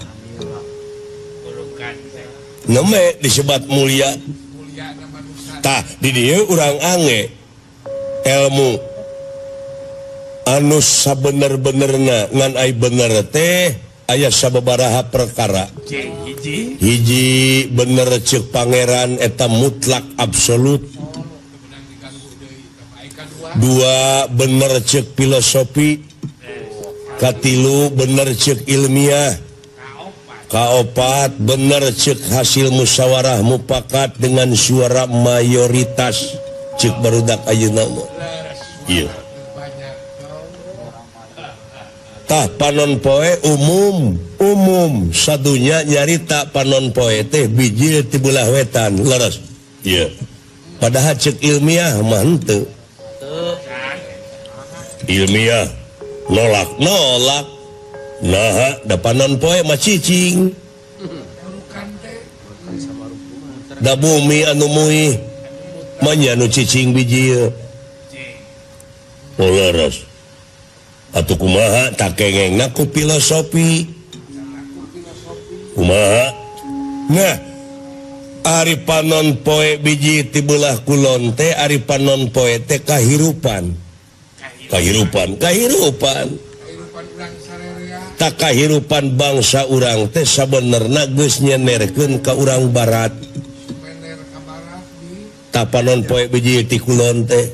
Neme disebat mulia. Tah di dieu urang ange ilmu anu sabener-benerna ngan ai bener teh aya sababaraha perkara. Hiji bener ceuk pangeran eta mutlak absolut. Dua bener ceuk filosofi. Katilu bener ceuk ilmiah. Kaopat bener ceuk hasil musyawarah mufakat dengan suara mayoritas ceuk barudak ayeuna mah. Iya. Tah panon poe umum, umum sadunya nyarita panon poe teh bijil ti belah wetan, leres. Iya. Padahal ceuk ilmiah mah henteu. Ilmiah nolak, nolak. Nah, da panon poe mah cicing. Da bumi anu muih mah nya nu cicing bijil. Oh leres. Atuh kumaha tak kengengna ku filosofi. Kumaha? Nah, ari panon poe biji ti belah kulon teh ari panon poe teh kahirupan. Kahirupan, kahirupan. Tak kahirupan bangsa urang teh sabenerna geus nyenerkeun ka urang barat. Ta panon poe biji ti kulon teh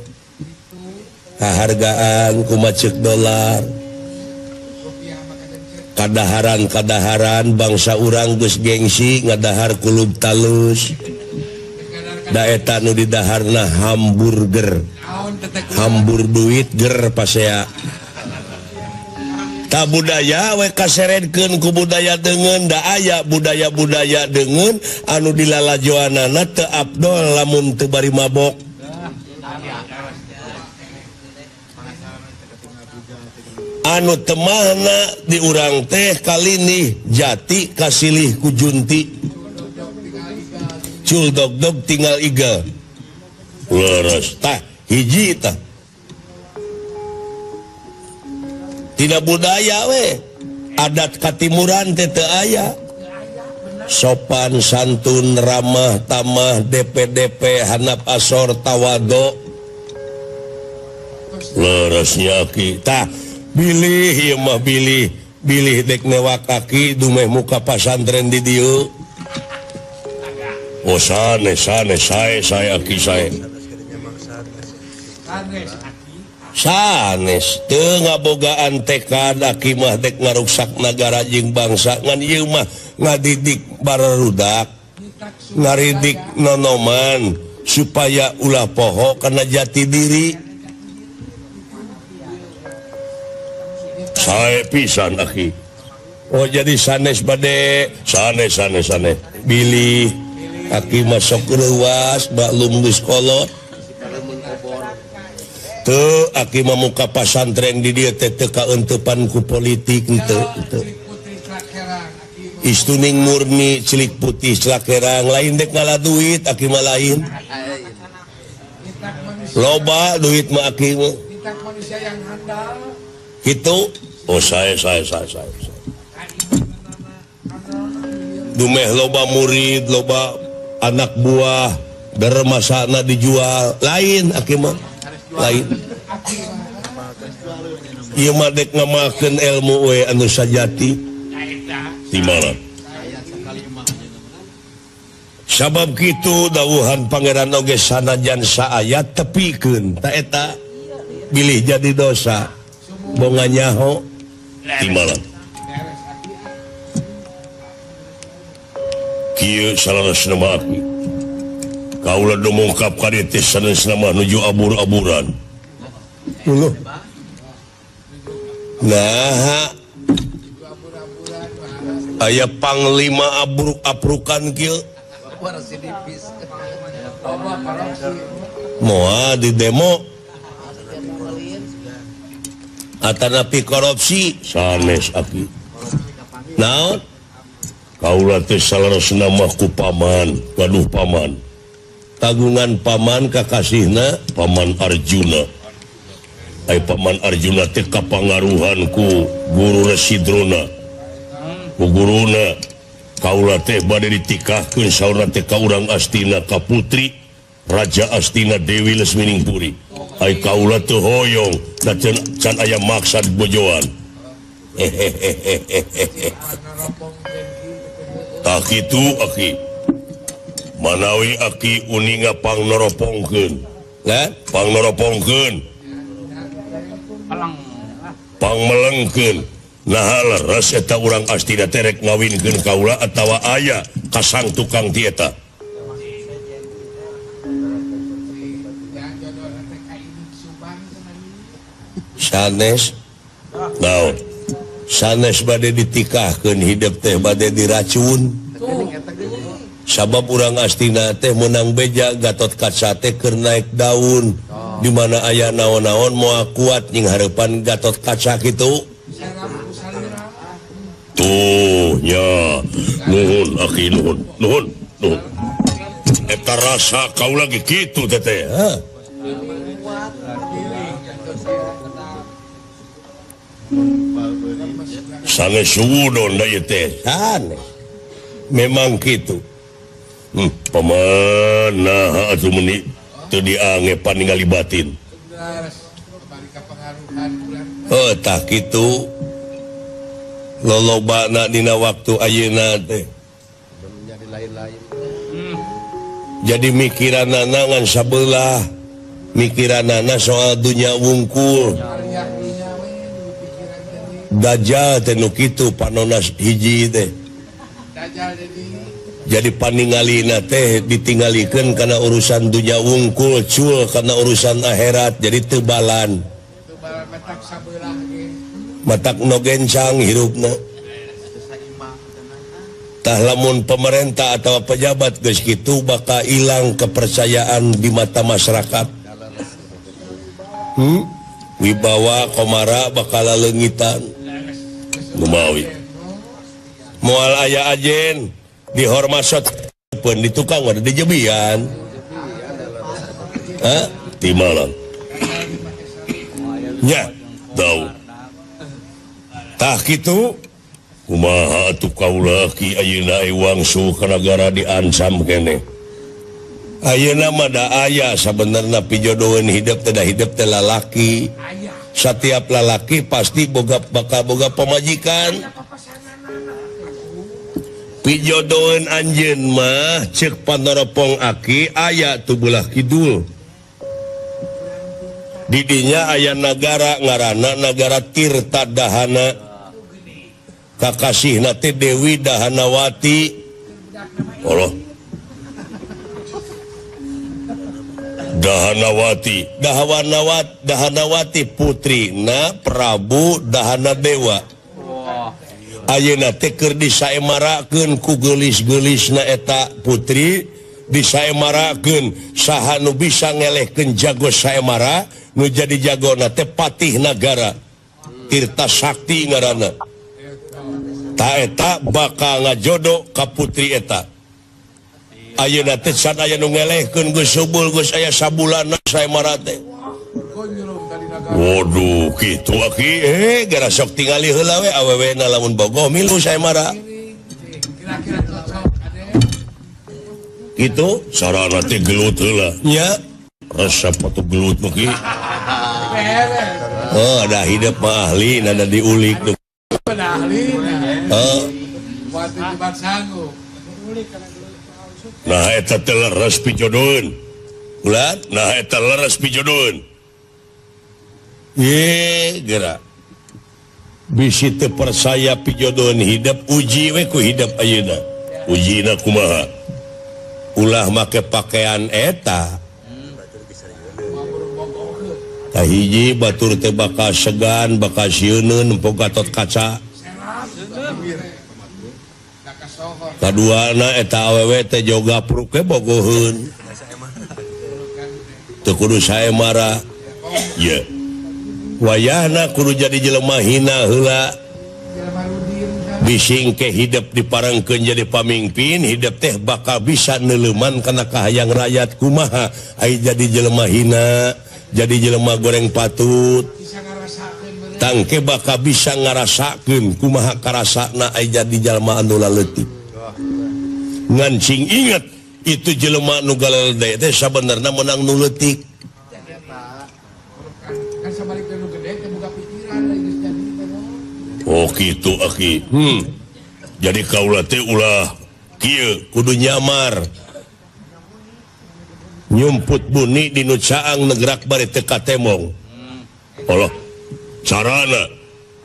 kahargaan kumaha ceuk dolar. Kadaharan-kadaharan bangsa urang geus gengsi ngadahar kulub talus. Da eta nu didaharna hamburger. Hambur duit ger pasea. Ta budaya we kaseredkeun ku budaya deungeun da aya budaya-budaya deungeun anu dilalajoanana teu abdol lamun teu bari mabok. Anu temahna di urang teh kalinih jati kasilih ku junti. Cul dog-dog tinggal igel. Leres tah hiji tah. Tidak budaya we adat katimuran teh teu aya. Sopan santun ramah tamah DPDP hanap asor tawado. Leresnya ki tah bilih ieu mah bilih bilih dek newak kaki dumeh muka pasantren di dieu. Oh sanes sanes sae sae aki sae. Sanes teu ngabogaan tekad aki mah dek ngaruksak nagara jeung bangsa ngan ieu mah ngadidik barudak ngaridik nonoman supaya ulah poho kana jati diri. Sae pisan aki. Oh jadi sanes bade sanes sanes sanes bilih aki masuk leuwas maklum geus kolot. Teu aki mah muka pasantren di dieu teh teu kaeuntepan ku politik henteu henteu. Istuning murni cilik putih celakerang lain dek ngala duit aki mah lain. Loba duit mah aki mah. Kitu. Oh saya. Dumeh loba murid, loba anak buah, dermasana dijual, lain aki mah. Lain. Ieu mah dek ngamakeun ilmu we anu sajati. Di mana? Sabab kitu dawuhan pangeran oge sanajan saayat tepikeun ta eta bilih jadi dosa. Bonga nyaho di mana? Kieu saleresna mah aki. Kaula dumungkap ka dieu teh sanesna mah nuju abur-aburan. Uluh. Nah, aya panglima abruk-abrukan kieu. Moal di demo. Atanapi korupsi sanes aki. Naon? Kaula teh saleresna mah ku paman, gaduh paman. Tanggungan paman kakasihna Paman Arjuna. Ai Paman Arjuna teh kapangaruhan ku Guru Resi Drona. Ku guruna kaula teh bade ditikahkeun saurna teh ka urang Astina ka putri Raja Astina Dewi Lesminingpuri. Ai kaula teu hoyong da can aya maksad bojoan. Hehehehehe. Tah kitu aki. Manawi aki uninga pangnoropongkeun. Lah, pangnoropongkeun. Pangmelengkeun. Naha leres eta urang Astina teh rek ngawinkeun kaula atawa aya kasang tukang ti eta. Sanes naon? Sanes bade ditikahkeun hidup teh bade diracun. Sabab urang Astina teh meunang beja Gatot Kaca teh keur naik daun. Di mana aya naon-naon moal kuat nying hareupan Gatot Kaca kitu. Tuh nya nuhun aki nuhun nuhun nuhun. Eta rasa kaula ge kitu teh. Hah? Sanes suudon da ieu teh. Sanes. Memang kitu. Paman naha atuh meuni teu diange paningali batin. Oh tah kitu. Lolobana dina waktu ayeuna teh. Jadi mikiranana ngan sabelah. Mikiranana soal dunya wungkul. Dajjal teh nu kitu panona hiji teh. Jadi paningalina teh ditinggalikeun kana urusan dunya wungkul, cul kana urusan akhirat, jadi teu balan. Matak no gencang hirupna. Tah lamun pemerintah atau pejabat geus kitu bakal hilang kepercayaan di mata masyarakat. Wibawa komara bakal leungitan. Lumawi. Moal aya ajen dihormasot pun di tukang wadah di jebian. Hah? Di malam. Nya, tahu. Tah kitu kumaha atuh kaula ki ayeuna wangsu ka nagara diancam keneh. Ayeuna mah da aya sabenerna pijodoheun hidup teh da hidup teh lalaki. Setiap lalaki pasti boga bakal boga pamajikan. Pijodoheun anjeun mah ceuk panoropong aki aya tu belah kidul. Didinya aya nagara ngaranna nagara Tirta Dahana. Kakasihna teh Dewi Dahanawati. Allah. Dahanawati, Dahanawati putrina Prabu Dahanadewa. Ayeuna teh keur disaemarakeun ku geulis-geulisna eta putri, disaemarakeun saha nu bisa ngelehkeun jago saemara, nu jadi jagona teh patih nagara Tirta Sakti ngaranna. Ta eta bakal ngajodo ka putri eta. Ayeuna teh can aya nu ngelehkeun geus subul geus aya sabulanna saemara teh. Waduh kitu aki gara sok tingali heula we awewena lamun bogoh milu saemara. Kitu sarana teh gelut heula nya. Resep atuh gelut mah ki. Oh da hidup mah ahli nada diulik tuh. Oh. Nah eta teh leres pijodoheun. Ulah, nah eta leres pijodoheun. Ye, geura. Bisi teu percaya pijodoheun hidup uji we ku hidup ayeuna. Ujina kumaha? Ulah make pakaian eta. Tah hiji batur teh bakal segan, bakal sieuneun nempo Gatot Kaca. Kaduana eta awewe teh joga pruke bogoheun. Teu kudu saemara. Ye. Wayahna kudu jadi jelema hina heula. Bising ke hidup diparengkeun jadi pamimpin, hidup teh bakal bisa neuleuman kana kahayang rakyat kumaha ai jadi jelema hina, jadi jelema goreng patut. Tangke bakal bisa ngarasakeun kumaha karasana ai jadi jalma anu laleutik. Ngan sing inget itu jelema nu galede teh sabenerna meunang nu leutik. Oh gitu aki. Jadi kaula teh ulah kieu kudu nyamar. Nyumput buni di nu caang negrak bari teu katemong. Allah carana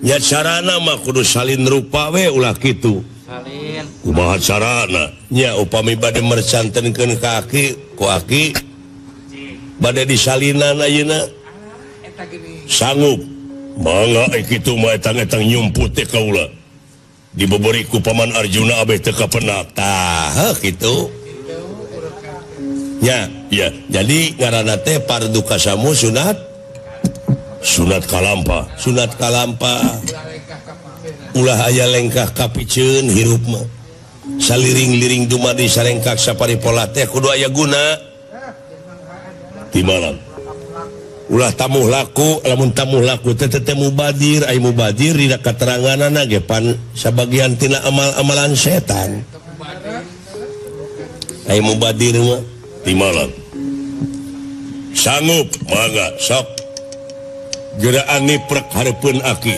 nya carana mah kudu salin rupa we ulah kitu. Salin. Kumaha carana? Nya upami bade mercantenkeun ka aki, ku aki bade disalinan ayeuna. Sanggup. Mangga kitu mah etang-etang nyumput teh kaula. Dibeberi ku Paman Arjuna abeh teu kapenak. Tah kitu. Ya, ya. Jadi ngaranna teh pardu kasamu sunat sunat kalampa, sunat kalampa. Ulah aya lengkah kapiceun hirup mah. Saliring-liring dumadi sarengkak saparipola teh kudu aya guna. Di malam. Ulah tamuh laku, lamun tamuh laku teh teh mubadir, ai mubadir dina kateranganana ge pan sabagian tina amal-amalan setan. Ai mubadir mah di malam. Sanggup mangga sok. Geraan niprek hareupeun aki.